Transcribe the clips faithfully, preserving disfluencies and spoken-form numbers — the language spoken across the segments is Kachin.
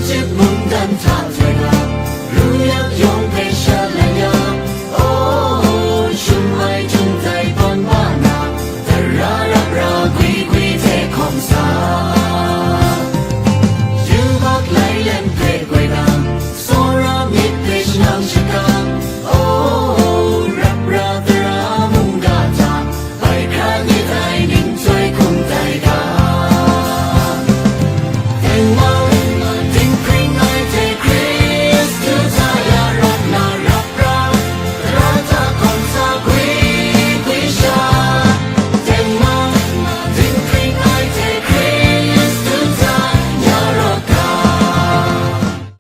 Cip mungdan hta hte ga, ru yak yawng hpe shalai ya, oh, shum ai htum tai ban ba na, tara rap ra gwi gwi hte hkawm sa. Yubak lai lem hpe goi na, tsawra myit hpe shanang shakang, oh, rap ra tara mungga hta, bai hkra myit ai ning chyoi hkum tai ga. Tengman, dinghpring ai hte Hkristu hta ya rawt na rap ra, tara hta hkawm sa gwi gwi sha. Tengman, dinghpring ai hte Hkristu hta ya rawt ga.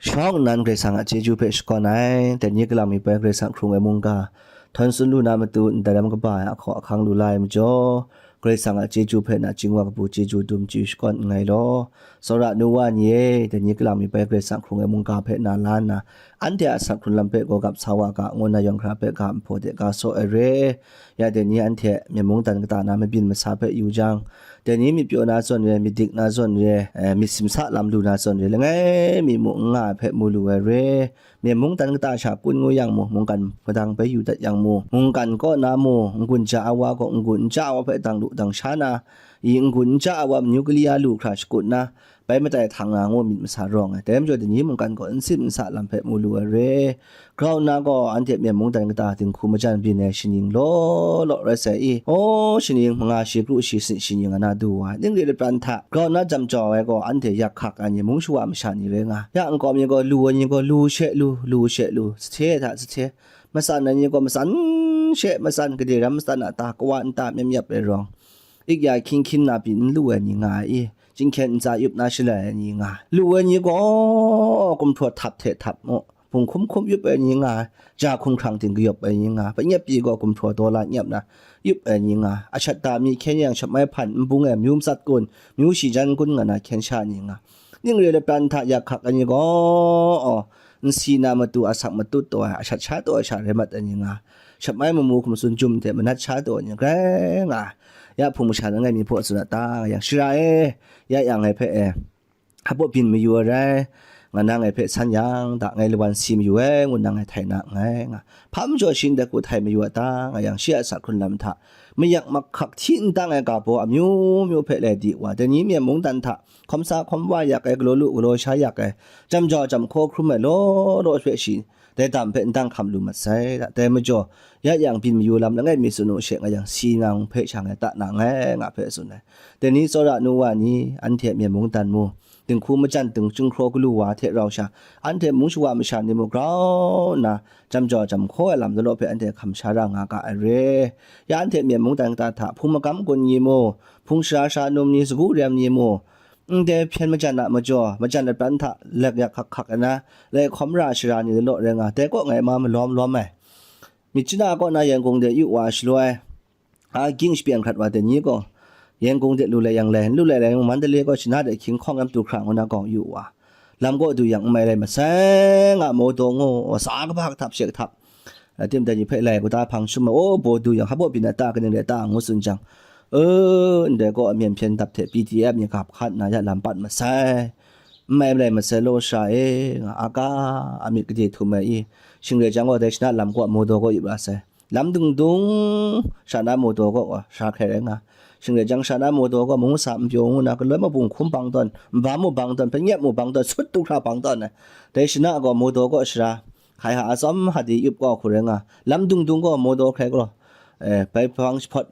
Shawng nnan Karai Kasang a chyeju hpe shakawn ai, dai ni kalang mi bai Karai Kasang hkrung ai mungga, htawn tsun lu na matu ndai lam kaba ai ahkaw ahkang lu la ai majaw, Karai Kasang a chyeju hpe nachying wa kabu chyeju dum chyu shakawn nngai law, tsawra nu wa ni e, dai ni kalang mi bai Karai Kasang hkrung ai mungga hpe na la nna, anhte a asak hkrun lam hpe gawgap sa wa ga, ngu nna yawng hkra hpe ga nhpaw de ga saw ai re. Ya dai ni anhte myen mungdan kata na mabyin masa hpe yu jang, dai ni myit pyaw na zawn re, myit dik na zawn re, eh, myit simsa lam lu na zawn re, langai mi mung n nga ai hpe mu lu ai re. Myen mungdan kata sha kun ngu yang mu, mungkan madang bai yu dat yang mu, mungkan kaw na mu, n-gun ja ai wa gaw n-gun n ja ai wa hpe dang lu dang sha na, i n-gun n ja ai wa manu kali a lu hkra shakut na, bai matai htang na ngu myit masa rawng ai. Dai majaw, dai ni mungkan gaw n sim n sa lam hpe mu lu ai re. Grau nna gaw, anhte myen mungdan kata dinghku majan byin ai shaning law law rai sai i, aw, shaning manga shi kru shi sin shaning ana du wa ai, ning re lapran hta grau nna jam jau ai gaw, anhte yak hkak ai ni mung shawa masha ni rai nga. Ya nkau mi gaw, lu ai ni gaw, lu she lu, lu she lu, sahte ai hta sahte, matsan ai ni gaw, matsan she matsan, gade ram matsan a ta, kawa nta myap myap ai rawng, ik ya hkying hkyin na pyi n lu ai ni nga ai i, chyinghkyen ntsa yup na shalai ai ni nga ai. Lu ai ni gaw, gumhpraw htap hte htap mu, hpung hkum hkum yup ai ni nga ai, ja hkumhkrang ting kayawp ai ni nga ai, panyep pyi gaw gumhpraw daw la nyap na yup ai ni nga ai, ashat da mi hkyen yang shap mai hpan nbung e myu matsat kun, myu shi jan kun nga na hkyen sha ni nga ai, ning re lapran hta yak hkak ai ni gaw, aw, nsi na matu asak matut taw ai, ashat sha taw ai sha rai mat ai ni nga ai, shap mai mamu hkum tsun jum hte manat sha taw ai ni grai nga ai. Ya hpung masha langai mi hpaw tsun a ta nga yang, shara e, ya yang ngai hpe e, hpa byin mayu ai rai, nga na ngai hpe san yang, da ngai lawan si mayu ai, ngu nna ngai htai na nngai nga. Hpa majaw shi ndai hku htai mayu a ta nga yang, shi a asak hkrun lam hta, mayak mahkak hti n tang ai ga baw amyu myu hpe lai di wa, dai ni myen mungdan hta hkawm sa hkawm wa yak ai, galaw lu galaw sha yak ai, jam jau jam hkaw hkrum ai law law hpe shi dai dam hpe n dang hkam lu mat sai. Dai majaw, ya yang byin mayu lam langai mi tsun u she nga yang, si na hpe sha ngai ta na nngai nga hpe tsun ai. Dai ni tsawra nu wa ni, anhte myen mungdan mu, dinghku majan ting chyinghkraw galu wa hte rau sha, anhte mung shawa masha ni mu grau nna, jam jau jam hkaw ai lam galaw hpe anhte hkam sha ra nga ga ai re. Ya anhte myen mungdan kata hta, hpung magam gun ni mu, hpung shara sha num ni, sagu rem ni mu, ndai hpyen majan a majaw, majan lapran hta lak yak hkak hkak ai na, lai hkawm ra shara ni galaw rai nga, dai kaw ngai ma malawm lawm ai. Myitkyina kaw na Yangon de yu wa shaloi, a ging shapyeng hkrat wa dai ni gaw, Yangon de lu lai yang lai, n lu lai lai yang, Mandalay gaw shana de hkying hkawng lam du hkra ngu na gaw yu wa, lam kaw du yang n mai lai masai nga, maw daw ngu, sa kaba kahtap she kahtap, tim dai ni hpe lai kuda hpang shum ai, o, baw du yang, hpa baw byin a ta, kaning re ta, ngu tsun jang, e, ndai gaw myen hpyen dap hte P D F ni gap hkat nna ya lam pat masai, n mai lai masai law sha e, nga, a ga, a myit gade htum ai i, shing rai jang gaw, dai shana lam kaw, maw daw kaw yup ra sai. Lam dung dung, sha na maw daw kaw, sha hkrai rai nga. Shing rai jang, sha na maw daw kaw, mung masa n pyaw ngu na, galoi mabung hkum bang tawn, nbam mubang tawn, panyep mubang tawn, sut du hkra bang tawn ai. Dai shana gaw maw daw kaw shara, hkai ha atsawm hadi yup kaw hku rai nga. Lam dung dung gaw maw daw hkrai galaw, eh, bai hpang jahpawt,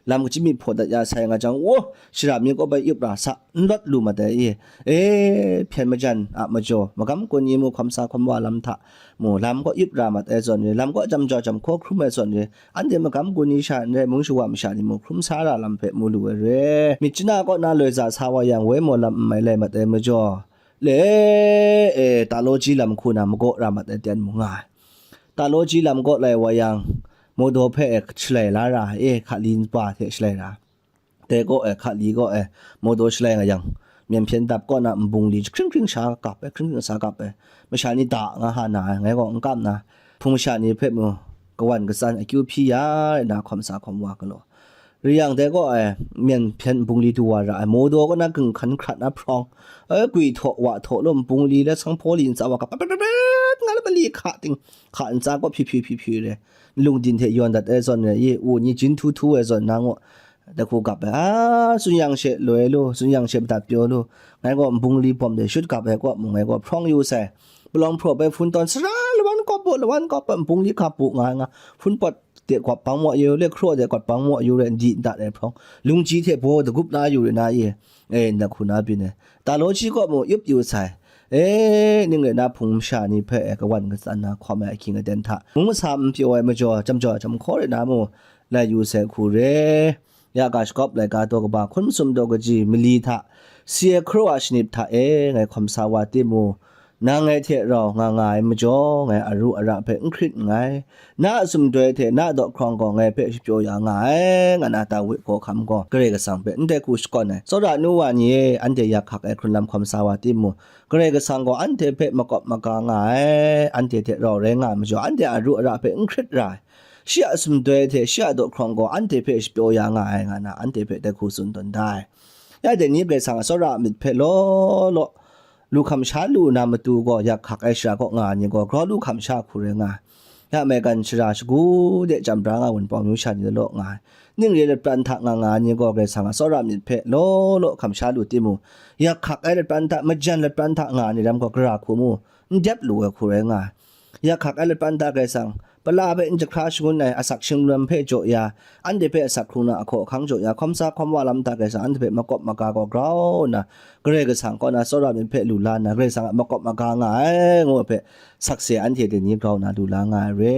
lam kachyi myit hpaw dat ya sai nga jang, wo, shara mi kaw bai yup ra sa, n lawt lu mat ai i, e, hpyen majan a majaw, magam gun ni mu, hkawm sa hkawm wa lam hta mu, lam kaw yup ra mat ai zawn re, lam kaw jam jau jam hkaw hkrum ai zawn re, anhte magam gun ni sha n rai, mung shawa masha ni mu hkrum sa ra lam hpe mu lu ai re. Myitkyina kaw na loi za sa wa yang, woi maw lam n mai lai mat ai majaw, le, e, taloji lam hku na magaw ra mat ai ten mu nga ai. Taloji lam kaw lai wa yang, Mawdaw hpe e shalai la ra, e, hkali npa hte shalai ra. Dai kaw e, hkali kaw e, Mawdaw shalai nga yang, myen hpyen dap kaw na nbung li hkring hkring sha kap ai, hkring hkring sa kap ai, masha ni da nga ha na ai, ngai gaw n kam na, hpung masha ni hpe mu, kawan katsan akyu hpyi ya, na hkawm sa hkawm wa galaw. Ri yang dai gaw ai, myen hpyen nbungli du wa ra ai, maw daw kaw na ginghkan hkrat na hprawng, e, gwi htaw wa htaw law nbungli le sanghpaw li ntsa wa hka, pat, pat, pat, pat, nga la mali hka ting, hka ntsa gaw hpyi hpyi hpyi hpyi re, lungdin hte yawn dat ai zawn re, i, u ni jin htu htu ai zawn na ngaw, dai hku gap ai, a, tsun yang she loi lu, tsun yang she madat pyaw lu, ngai gaw nbungli bawm de shut gap ai kaw mung ngai gaw hprawng yu sai, palawng hpraw bai hpun tawn sara lawan kawp bu, lawan kawp bu, nbungli hka bu nga ai nga, hpun pawt de gwap bang maw yu le, hkraw de gwap bang maw yu le, ndi ndat ai hprawng, lungji hte baw dagup na yu re na ye, e, ndat hku na byin ai, ta law shi kaw mu yup yu sai, e, ning rai na hpung masha ni hpe, e, kawan katsan na hkawm ai ahkying aten hta, mung masa n pyaw ai majaw, jam jaw jam hkaw re na mu, lai yu sai hku re. Ya ga shakawp laika daw kaba hkun masum daw kaji mali hta, si ai hkraw a shanip hta e ngai hkawm sa wa timung, nang ngai hte rau nga nga ai majaw, ngai aru ara hpe n hkrit nngai. Na a sumdoi hte na a dawhkrawng gaw ngai hpe shapyaw ya nga ai, nga na Dawi hkawhkam gaw Karai Kasang hpe ndai hku shakawn ai. Tsawra nu wa ni e, anhte yak hkak ai hkrun lam hkawm sa wa timung, Karai Kasang gaw anhte hpe makawp maga nga ai, anhte hte rau rai nga ai majaw, anhte a aru ara hpe n hkrit ra ai. Shi a sumdoi hte shi a dawhkrawng gaw anhte hpe shapyaw ya nga ai, nga na anhte hpe dai hku tsun tawn da ai. Ya dai ni Karai Kasang a tsawra a myit hpe law law, lu hkam sha lu na matu gaw, yak hkak ai shara kaw nga ai ni gaw, grau lu hkam sha hku rai nga ai. Ya maigan shara shagu de jam bra nga wunpawng myu sha ni law law nga ai. Ning re lat pran hta nga nga ai ni gaw, Karai Kasang a tsawra a myit hpe law law hkam sha lu timung, yak hkak ai lat pran hta, majan lat pran hta nga ai ni lam gaw, gara hku mu, n dep lu ai hku rai nga ai. Yak hkak ai lat pran hta Karai Kasang, pala hpe n jahkra shangun ai asak shinglum hpe jaw ya, anhte hpe asak hkrung na ahkaw ahkang jaw ya, hkawm sa hkawm wa lam hta Karai Kasang anhte hpe makawp maga gaw grau nna, Karai Kasang kaw na tsawra myit hpe lu la nna, Karai Kasang a makawp maga nga ai ngu ai hpe sakse anhte dai ni grau nna lu la nga ai re.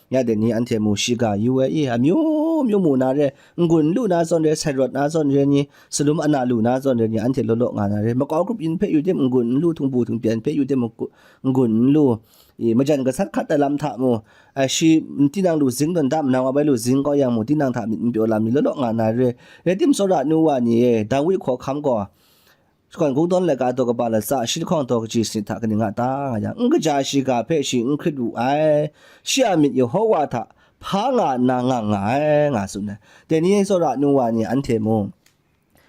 Ya dai ni anhte mu shiga yu ai i, amyu myu mu na re, n-gun n lu na zawn re, sai rawt na zawn re ni, salum ana lu na zawn re ni, anhte law law nga na re, makau grup yin hpe yu tim n-gun n lu, htingbu htingpyan hpe yu tim n-gun n lu, i, majan gasat hkat ai lam hta mu, a, shi tinang lu zing tawn da, manang wa bai lu zing kau yang mu, tinang hta myit n pyaw lam ni law law nga na re. Rai tim, tsawra nu wa ni e, Dawi hkawhkam gaw, shakawn kungdawn laika daw kaba latsa shi lahkawng daw kaji sanit hta kaning nga ta nga yang, n kaja shiga hpe shi n hkrit wu ai, shi a myit Yehowa hta hpa nga nna ngang nga ai, nga tsun ai. Dai ni tsawra nu wa ni anhte mung,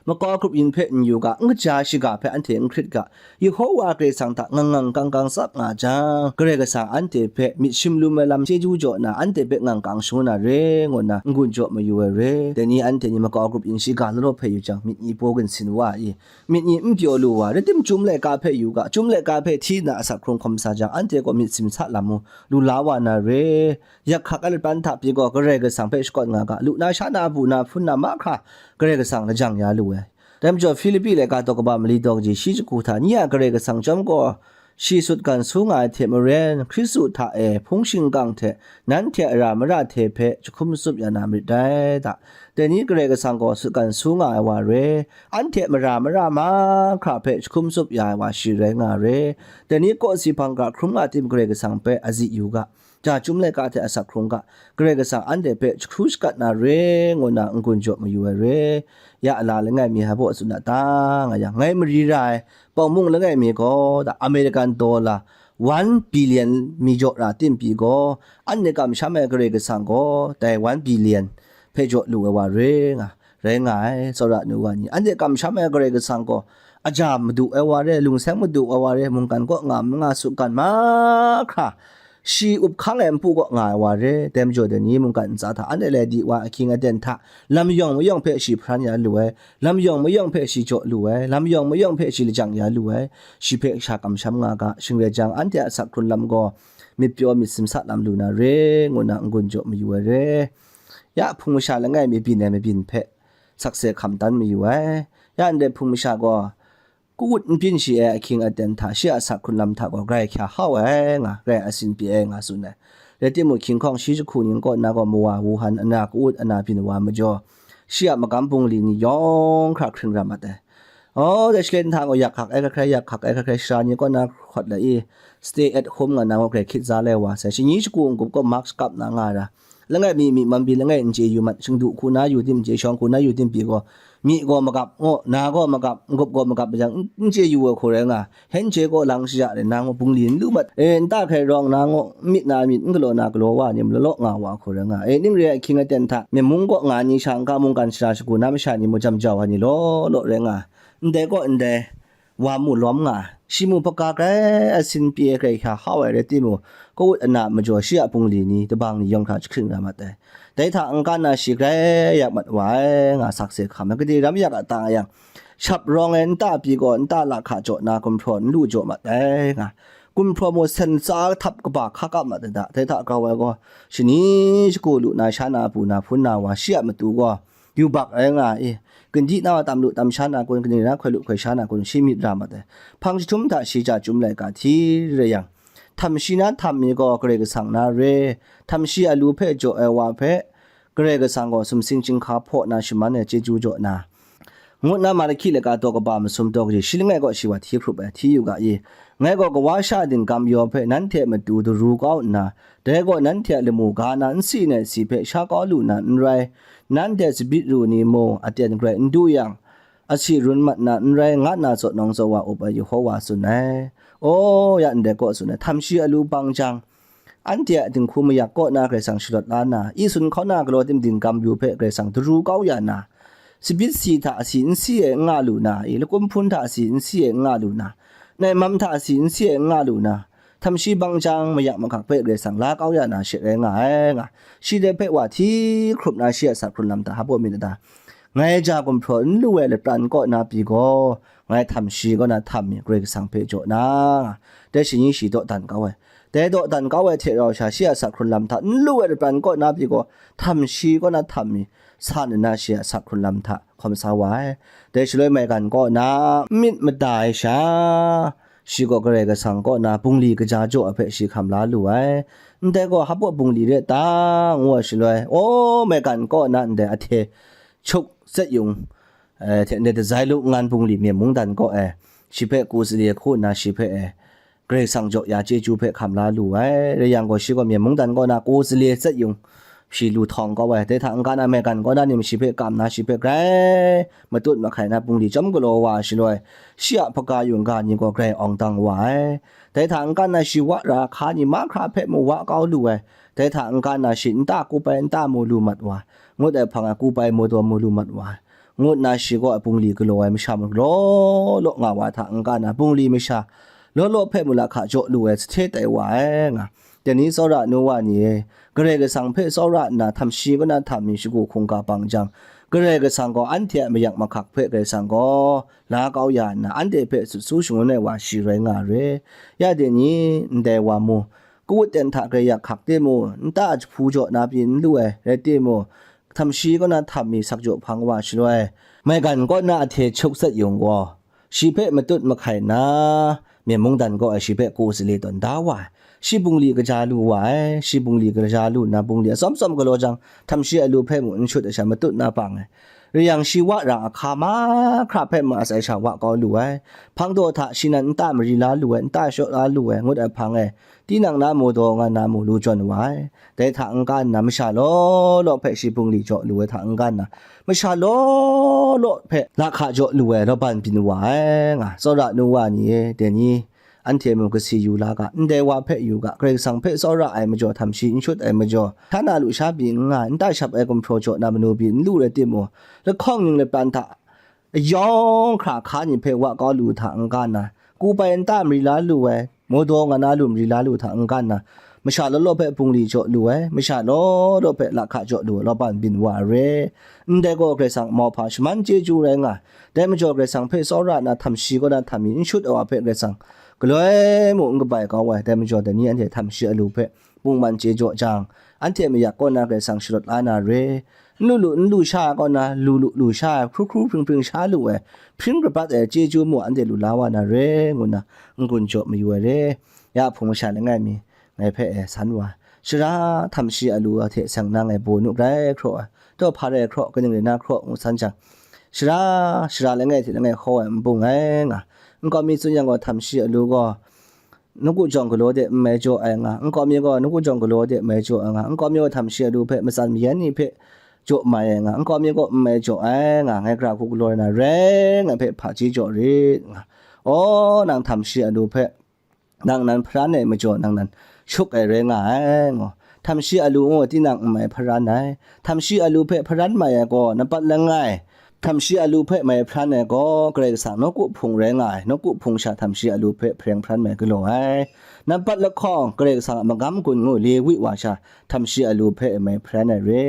makau grup yin hpe n yu ga, n kaja shiga hpe anhte n hkrit ga, Yehowa Karai Kasang hta ngang ngang kang kang tsap nga jang, Karai Kasang anhte hpe myit shim lum ai lam chyeju jaw nna, anhte hpe ngang kang shangun na re, ngu nna n-gun jaw mayu ai re. Dai ni anhte ni makau grup yin shiga law law hpe yu jang, myit ni paw ginsin wa i, myit ni n pyaw lu wa, rai tim, chyum laika hpe yu ga, chyum laika hpe hti nna asak hkrung hkawm sa jang, anhte gaw myit simsa lam mu, lu la wa na re. Yak hkak ai lat pran hta pyi gaw Karai Kasang hpe shakawn nga ga, lu na sha na, bu na hpun na mahkra Karai Kasang lajang ya lu ai. Dai majaw Hpilipi laika daw kaba mali daw kaji shi jahku hta, nye a Karai Kasang chyawm gaw shi sutgan su nga ai hte maren, Hkristu hta e hpung shingkang hte nanhte a ra mara hte hpe jahkum tsup ya na marit dai da. Dai ni Karai Kasang gaw sutgan su nga ai wa re, anhte mara mara mahkra hpe jahkum tsup ya ai wa shi rai nga re. Dai ni kawsi hpang ga hkrum nga tim Karai Kasang hpe azi yu ga, ja chyum laika hte asak hkrung ga, Karai Kasang anhte hpe jahkru shakat na re, ngu nna n-gun jaw mayu ai re. Ya a la langai mi hpa baw tsun a ta nga yang, ngai mari ra ai, Pawng mung langai mi gaw, da, American dollar one billion mi jaw ra tim pyi gaw, anhte kamsham ai Karai Kasang gaw, dai one billion hpe jaw lu ai wa re nga, rai nga ai, tsawra nu wa ni. Anhte kamsham ai Karai Kasang gaw, aja madu ai wa re, lungseng madu ai wa re, mungkan kaw nga, manga sutgan mahkra, shi up hkang ai npu kaw nga ai wa re, dai majaw dai ni mungkan ntsa hta anhte lai di wa ahkying aten hta, lam yawng mayawng hpe shi hparan ya lu ai, lam yawng mayawng hpe shi jaw lu ai, lam yawng mayawng hpe shi lajang ya lu ai, shi hpe sha kamsham nga ga, shing rai jang, anhte a asak hkrun lam gaw myit pyaw myit simsa lam lu na re, ngu nna n-gun jaw mayu ai re. Ya hpung masha langai mi byin ai mabyin hpe sakse hkam dan mayu ai. Ya ndai hpung masha gaw, kawut n byin shi ai ahkying aten hta, shi a asak hkrun lam hta gaw grai hkya hau ai nga, grai asin pyi ai nga tsun ai. Rai timung, hkying hkawng shi jahku ning kaw nna gaw, mawa Wuhan ana kawut ana byin wa majaw, shi a magam bungli ni yawng hkra hkring ra mat ai. Aw, dai shalen hta gaw yak hkak ai hkrai hkrai, yak hkak ai hkrai hkrai, shara ni kaw na hkawt lai i, stay at home nga na gaw grai hkyit za lai wa sai. Shani shagu n-gup gaw mask kap na nga ai ra. Langai mi, myi man pyi langai n chye yu mat, shingdu hku na yu tim n chye, shawng hku na yu tim pyi gaw, myi gaw magap, ngaw, na gaw magap, n-gup gaw magap, mayang n chye yu ai hku rai nga, hen je gaw lang shaja rai na ngaw, bungli n lu mat, e, nta hkrai rawng na ngaw, n myit na myit, n galaw na galaw wa ni, malalaw nga wa hku rai nga, e, ning re ai ahkying aten hta, myen mung kaw nga ni sha, n-ga mungkan sara shagu na masha ni mung jam jau ai ni law law rai nga, ndai gaw ndai, wa mu lawm nga, shi mu hpaga grai asin pyi ai grai hkya hau ai rai timung, kawut ana majaw shi a bungli ni, dabang ni yawng hkra jahkring ra mat ai. Dai hta n-ga na shi grai yak mat wa ai, nga sakse hkam ai. Gade ram yak a ta yang, shap rawng ai nta pyi gaw nta lahka jaw na gumhpraw n lu jaw mat ai, nga. Gumhpraw mu sen tsa htap kaba hka kap mat ai da. Dai hta grau ai gaw, shani shagu lu na sha na, bu na hpun na wa, shi a matu gaw, yubak rai nga i, gindi na wa tam lu tam sha na kun, kaning na hkoi lu hkoi sha na kun, shi myit ra mat ai. Hpang jahtum hta shi ja chyum laika hti rai yang, htam shi na htam mi gaw Karai Kasang na re, htam shi a lu hpe jaw ai wa hpe, Karai Kasang gaw sumsing chyinghka hpaw na shaman ai chyeju jaw na, ngut na Malahki laika daw kaba masum daw kaji shi langai gaw shi wa hti hkrup ai, hti yu ga i, ngai gaw kawa sha dinggam yaw hpe nanhte matu daru kau nna, dai gaw nanhte a lamu ga na n si nai si hpe sha kau lu na n rai, nanhte tsabyi ru ni mung aten grai n du yang, asi run mat na n rai, nga nna zaw nawng zaw wa up ai Yehowa tsun ai. Aw, ya ndai kaw tsun ai, htam shi a lu bang jang, anhte a dinghku mayak kaw na Karai Kasang shalawt la na, i sun hkauna galaw tim dinggam yu hpe Karai Kasang daru kau ya na, tsabyi si hta asi n si ai n nga lu na, i lakum hpun hta asi n si ai n nga lu na, naimam hta asi n si ai n nga lu na, htam shi bang jang mayak mahkak hpe Karai Kasang la kau ya na she rai nga ai, nga. Shi dai hpe wa hti hkrup na shi a sak hkrun lam hta hpa mi na ta? Ngai ja gumhpraw n lu ai lapran kaw na pyi gaw, ngai htam shi kaw na htam mi Karai Kasang hpe jaw na, dai shani shi dawdan kau ai. Dai dawdan kau ai hte rau sha, shi a sak hkrun lam hta n lu ai lapran kaw na pyi gaw, htam shi kaw na htam mi, sa nna shi a sak hkrun lam hta hkawm sa wa ai. Dai shaloi maigan kaw na n myit mada ai sha, shi gaw Karai Kasang kaw na bungli kaja jaw ai hpe shi hkam la lu ai. Ndai gaw, hpa bungli re ta, ngu ai shaloi, aw, maigan kaw na ndai ahte chuk zet yung, eh, hte ndai dazai lu ngan bungli myen mungdan kaw e, shi hpe ku sale hku nna shi hpe e, Karai Kasang jaw ya chyeju hpe hkam la lu ai. Rai yang gaw, shi gaw myen mungdan kaw na ku sale zet yung, shi lu htawng kau ai. Dai hta n-ga na maigan kaw na ni mung shi hpe kam na, shi hpe grai matut mahkai na bungli chyawm galaw wa ai shaloi, shi a hpaga yungga ni gaw grai awng dang wa ai. Dai hta n-ga na shi wa ra hka ni mahkra hpe mu wa kau lu ai. Dai hta n-ga na shi nta kup ai nta mu lu mat wa ai, ngut ai hpang ai kup ai mu daw mu lu mat wa ai, ngu nna shi gaw bungli galaw ai masha mu law law nga wa hta n-ga na, bungli masha law law hpe mu lahka jaw lu ai, sahte tai wa ai, nga. Dai ni tsawra nu wa ni e, Karai Kasang hpe tsawra nna htam shi kaw na htam mi shagu hkungga bang jang, Karai Kasang gaw anhte a mayak mahkak hpe Karai Kasang gaw la kau ya nna, anhte hpe sut su shangun ai wa shi rai nga ai re. Ya dai ni, ndai wa mu, kawut ten hta grai yak hkak timung, nta jahpu jaw na pyi n lu ai rai timung, htam shi kaw na htam mi sak jaw hpang wa shaloi, maigan kaw na ahte chuk zet yung gaw, shi hpe matut mahkai nna, myen mungdan kaw e shi hpe ku sale tawn da wa ai. Shi bungli kaja lu wa ai, shi bungli kaja lu nna, bungli atsawm tsawm galaw jang, htam shi a lu hpe mu n shut ai sha matut na bang ai. Rai yang, shi wa ra ahka mahkra hpe mu atsai sha wa kau lu ai. Hpang daw hta shi nan nta mari la lu ai, nta shaw la lu ai, ngut ai hpang e, tinang na mu daw nga na mu lu jawn wa ai. Dai hta n-ga nna, masha law law hpe shi bungli jaw lu ai hta n-ga nna, masha law law hpe lahka jaw lu ai lawban byin wa ai, nga. Tsawra nu wa ni e, dai ni, anhte mung kasi yu la ga, ndai wa hpe yu ga, Karai Kasang hpe tsawra ai majaw, htam shi n shut ai majaw, sha na lu sha pyi n nga, nta shap ai gumhpraw jaw na manu pyi n lu rai timung, lahkawng ning lapran hta yawng hkra hka ni hpe wa kau lu hta n-ga nna, kup ai nta mari la lu ai, mu daw nga na lu mari la lu hta n-ga nna, masha law law hpe bungli jaw lu ai, masha law law hpe lahka jaw lu ai lawban byin wa ai re. Ndai gaw Karai Kasang mauhpa shaman chyeju rai nga ai. Dai majaw Karai Kasang hpe tsawra nna htam shi kaw na htam mi n shut ai wa hpe Karai Kasang galoi mung n kabai kau ai. Dai majaw dai ni anhte htam shi a lu hpe bungman chye jaw jang, anhte mayak kaw na Karai Kasang shalawt la na re. N lu lu n lu sha ai kaw na, lu lu lu sha ai, hkru hkru hpring hpring sha lu ai, hpring rabat ai chyeju mung anhte lu la wa na re, ngu nna n-gun jaw mayu ai re. Ya hpung masha langai mi, ngai hpe e san wa ai. Sara htam shi a lu a hte seng na ngai baw nu grai hkraw ai, taw hpa rai hkraw, kaning rai na hkraw, ngu san jang, sara, sara langai hte langai hkaw ai npung ngai nga. Nkau mi tsun yang gaw, htam shi a lu gaw, nawku jawng galaw de n mai jaw ai nga, nkau mi gaw nawku jawng galaw de mai jaw ai nga, nkau mi gaw htam shi a lu hpe matsan mayan ni hpe jaw mai ai nga, nkau mi kaw n mai jaw ai nga, ngai gara hku galaw ai na rai nga hpe hpaji jaw rit nga. Aw, nang htam shi alu hpe nang nan hparan ai majaw nang nan shup ai rai nga ai, ngo. Htam shi alu ngu tinang n mai hparan ai. Htam shi alu hpe hparan mai ai gaw, nampat langai, htam shi alu hpe mai hparan ai gaw, Karai Kasang nawku hpung rai nga ai, nawku hpung sha htam shi alu hpe hpareng hparan mai galaw ai. Nampat lahkawng, Karai Kasang a magam gun ngu Lewi wa sha htam shi alu hpe mai hparan ai re.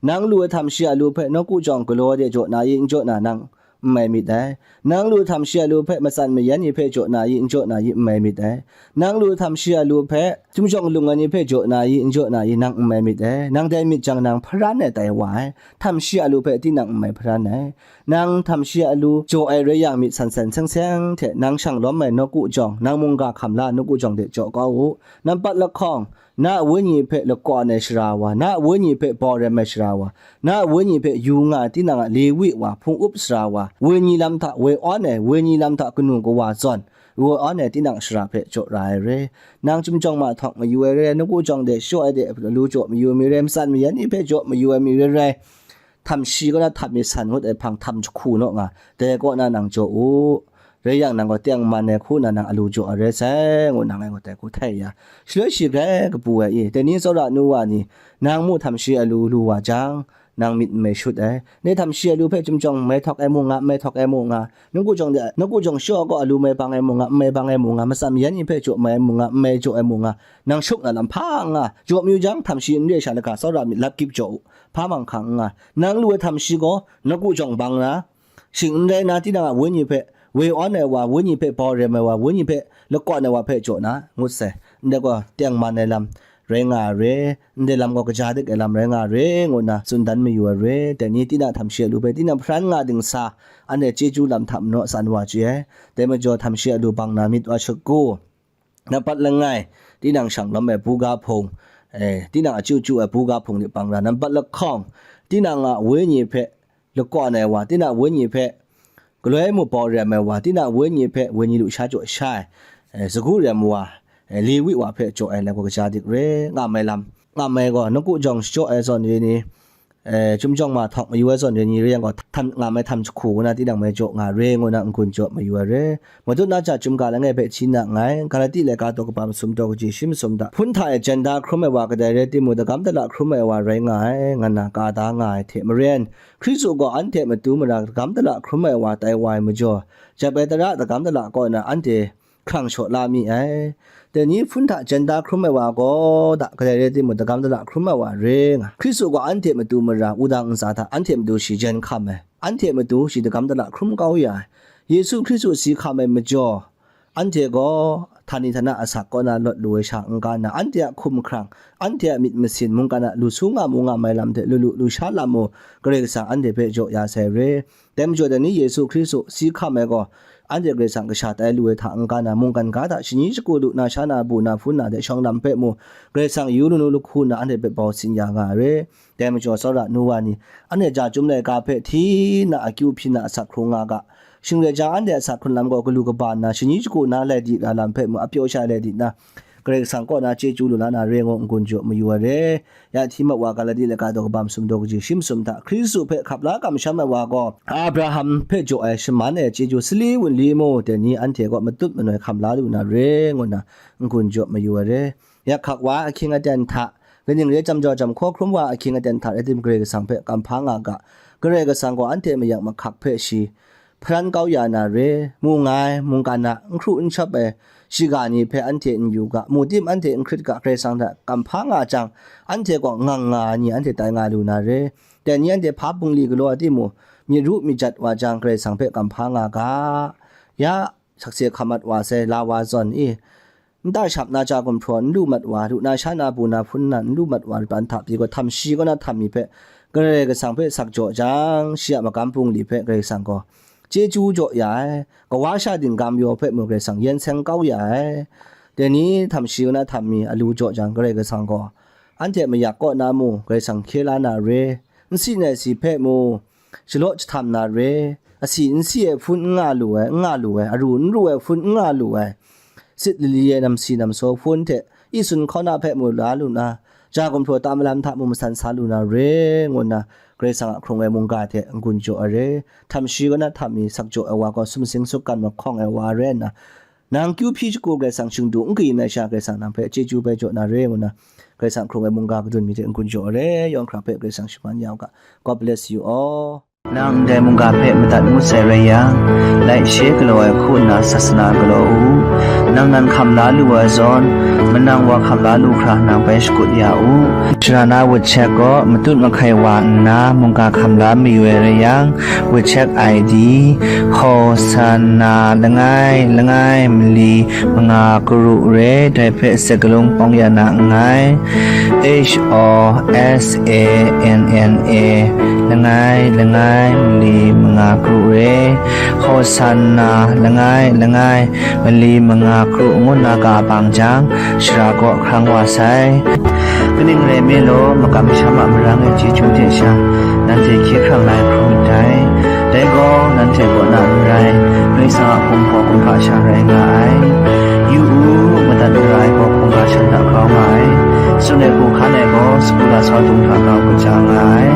Nang lu ai htam shi alu hpe nawku jawng galaw de jaw na i, n jaw na nang n mai myit dai. Nang lu htam shi alu hpe matsan mayan ni hpe jaw na i, n jaw na i, n mai myit dai. Nang lu htam shi alu hpe chyum jawng lung ai ni hpe jaw na i, n jaw na i, nang n mai myit dai. Nang dai myit jang nang hparan ai tai wa ai. Htam shi alu hpe tinang n mai hparan ai. Nang htam shi alu jaw ai rai yang myit san san seng seng hte nang shang lawm ai nawku jawng, nang mungga hkam la nawku jawng de jaw kau u. Nampat lahkawng, na a wenyi hpe lakawn ai sara wa, na a wenyi hpe bawrem ai sara wa, na a wenyi hpe yu nga ai tinang a Lewi wa, hpung up sara wa, wenyi lam hta woi awn ai, wenyi lam hta kanu kawa zawn, woi awn ai tinang sara hpe jaw ra ai re. Nang chyum jawng ma htawk mayu ai re, nawku jawng de shaw ai de lu jaw mayu mi re, matsan mayan ni hpe jaw mayu ai mi re rai. Htam shi kaw na htam mi san ngut ai hpang htam jahku naw nga, dai kaw na nang jaw u. Rai yang, nang gaw tengman ai hku na nang alu jaw ai rai sai, ngu nang ngai gaw dai hku htai ya. Shaloi shi grai kabu ai i, dai ni tsawra nu wa ni, nang mu htam shi alu lu wa jang, nang myit n mai shut ai. Dai htam shi alu hpe chyum jawng mai htawk ai mu nga, mai htawk ai mu nga, nawku jawng de, nawku jawng shaw gaw alu mai bang ai mu nga, mai bang ai mu nga, matsan mayan ni hpe jaw mai ai mu nga, mai jaw ai mu nga, nang shuk na lam hpa nga, jaw mayu jang, htam shi n re sha laga tsawra myit lap gyip jaw u, hpa manghkang n nga. Nang lu ai htam shi gaw nawku jawng bang na, shing n rai na, tinang a wenyi hpe woi awn ai wa, wenyi hpe bawrem ai wa, wenyi hpe lakawn ai wa hpe jaw na, ngut sai. Ndai gaw tengman ai lam rai nga ai re, ndai lam gaw kaja dik ai lam rai nga ai re, ngu nna tsun dan mayu ai re. Dai ni tinang htam shi alu hpe tinang hparan nga dingsa, anhte chyeju lam hta manaw san wa chye ai. Dai majaw htam shi alu bang na myit wa shagu, nampat langai, tinang shang lawm ai buga hpung, eh, tinang a chyu chyu ai buga hpung de bang ra, nampat lahkawng, tinang a wenyi hpe lakawn ai wa, tinang a wenyi hpe galoi mu bawrem ai wa, tinang a wenyi hpe wenyi lusha jaw sha ai, eh, sagu rem wa, eh, Lewi wa hpe jaw ai lam gaw kaja dik re, ngam ai lam, ngam ai gaw, nawku jawng shachyaw ai zawn re ni, eh, chyum jawng ma htawk mayu ai zawn re ni re yang gaw, htam, ngam ai htam jahku ngu na tinang mai jaw nga re, ngu na n-gun jaw mayu ai re. Matut na ja chyum ga langai hpe hti na nngai, Galati laika daw kaba masum daw kaji shi masum hta, hpun hta e jan da hkrum ai wa kadai rai timung, dagam dala hkrum ai wa rai nga ai, ngu nna ka da nga ai hte maren, Hkristu gaw anhte matu mara dagam dala hkrum ai wa tai wa ai majaw, jep ai tara dagam dala kaw na anhte hkrang shaw la mi ai. Dai ni hpun hta jan da hkrum ai wa gaw, da, kadai rai timung, dagam dala hkrum ai wa re nga. Hkristu gaw anhte matu mara wudang ntsa hta anhte matu shi jan hkam ai, anhte matu shi dagam dala hkrum kau ya ai. Yesu Hkristu si hkam ai majaw, anhte gaw htani htana asak kaw na lawt lu ai sha n-ga nna, anhte a hkum hkrang, anhte a myit masin mungkan a lu su nga mu nga mai lam hte lu lu lu sha lam mu, Karai Kasang anhte hpe jaw ya sai re. Dai majaw, dai ni Yesu Hkristu si hkam ai gaw, anhte Karai Kasang kasha tai lu ai hta n-ga na, mungkan ga hta shani shagu lu na, sha na, bu na, hpun na hte shawng lam hpe mu, Karai Kasang yu lu nu lahku nna anhte hpe bau sin ya nga ai re. Dai majaw, tsawra nu wa ni, anhte ja chyum laika hpe hti na, akyu hpyi na, asak hkrung nga ga. Shing rai jang, anhte asak hkrung lam gaw galu kaba nna, shani shagu na, lai di la lam hpe mu, apyaw sha lai di na, Karai Kasang kaw na chyeju lu la na re, ngu n-gun jaw mayu ai re. Ya hti mat wa, Galati laika daw kaba masum daw kaji shi masum hta, Hkristu hpe hkap la kamsham ai wa gaw, Abraham hpe jaw ai shaman e chyeju sali wunli mu, dai ni anhte kaw matut manoi hkam la lu na re, ngu nna n-gun jaw mayu ai re. Ya hkak wa ahkying aten hta, kaning re ai jam jau jam hkaw hkrum wa ahkying aten hta rai tim, Karai Kasang hpe kamhpa nga ga. Karai Kasang gaw anhte mayak mahkak hpe shi hparan kau ya na re, mu nga ai, mungkan a n hkru n shap ai shiga ni hpe anhte n yu ga, mu tim anhte n hkrit ga, Karai Kasang hta kamhpa nga jang, anhte gaw ngang nga ai ni anhte tai nga lu na re. Dai ni anhte hpa bungli galaw ai timung, myit ru myit jat wa jang, Karai Kasang hpe kamhpa nga ga, ya sakse hkam mat wa sai, la wa zawn i, nta shap na ja gumhpraw n lu mat wa, lu na sha na, bu na hpun na n lu mat wa, ban hta pyi gaw, htam shi kaw na htam mi hpe, Karai Kasang hpe sak jaw jang, shi a magam bungli hpe Karai Kasang gaw chyeju jaw ya ai, kawa sha dinggam yaw hpe mung Karai Kasang yen seng kau ya ai. Dai ni htam shi kaw na htam mi alu jaw jang, Karai Kasang gaw anhte mayak kaw na mu Karai Kasang hkye la na re, n si nai si hpe mu, shalaw jahtam na re, asi n si ai hpun n nga lu ai, n nga lu ai, aru n ru ai hpun n nga lu ai, sit lali ai namsi namsaw hpun hte, isun hkauna hpe mu la lu na, ja gumhpraw ta malam hta mu masan sa lu na re, ngu nna, Karai Kasang a hkrung ai mungga hte n-gun jaw ai re. Htam shi kaw na htam mi sak jaw ai wa gaw sumsing sukkan mahkawng ai wa rai nna, nang kyu hpyi shagu Karai Kasang shingdu n kayin ai sha Karai Kasang nang hpe chyeju bai jaw na re ngu na, Karai Kasang hkrung ai mungga kadun mi hte n-gun jaw ai re. Yawng hkra hpe Karai Kasang shaman ya u ga. God bless you all. Nang ndai mungga hpe madat ngut sai rai yang, laishe galaw ai hku nna sasana galaw u. Nang nan hkam la lu ai zawn, manang wa hkam la lu hkra nang bai shakut ya u. Shara na wut chek gaw matut mahkai wa nna mungga hkam la mayu ai rai yang, wut chek I D, Hosanna langai langai mali manga karu re, dai hpe sagalung pawng ya na nngai. H O S A N N A, langai langai mali manga karu re, Hosanna langai langai mali manga karu ngu na ga bang jang, shara kaw hkrang wa sai. Kaning rai me law, makam masham a marang e chyeju hte sha, nanhte hkye hkrang la ai hkrum myit dai. Dai gaw, nanhte kaw na n rai, Karai Kasang a hkum gaw hkungga sha rai nga ai. Yu u, madat mara ai gaw hkungga sha hta grau nga ai. Tsun ai hku hkan ai gaw, sagu lasau dung hta grau kaja nga ai.